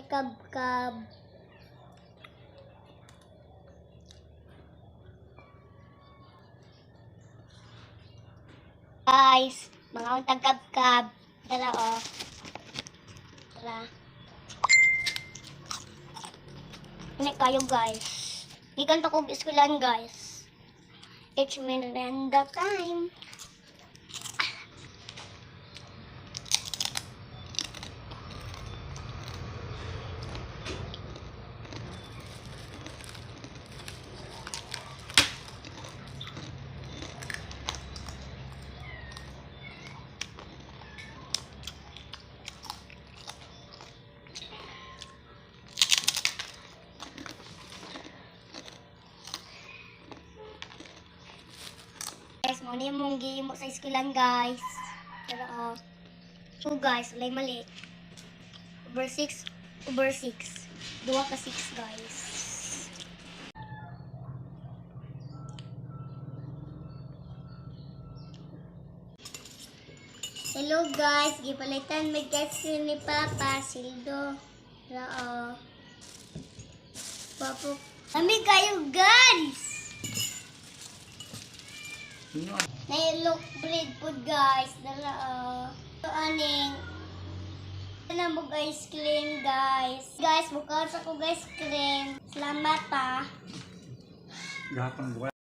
Kabkab. Guys, mga untag kabkab. Tara oh. Tara. Hindi kayo, guys. Gikan pa kog eskwelahan, guys. It's merienda time. Guys, mo ni mong gihimo sa eskwelahan, guys. Tara oh. So guys, walay mali. Over 6, over 6. Duha ka 6, guys. Hello guys, gipalitan may kasi ni Papa Sildo. Tara oh. Papo. Kami kayo, guys! Nailok bread food, guys. Dala oh. Ito aning na mo ice cream, guys. Guys, bukas ako ice cream. Salamat ah. Gahapon buwan.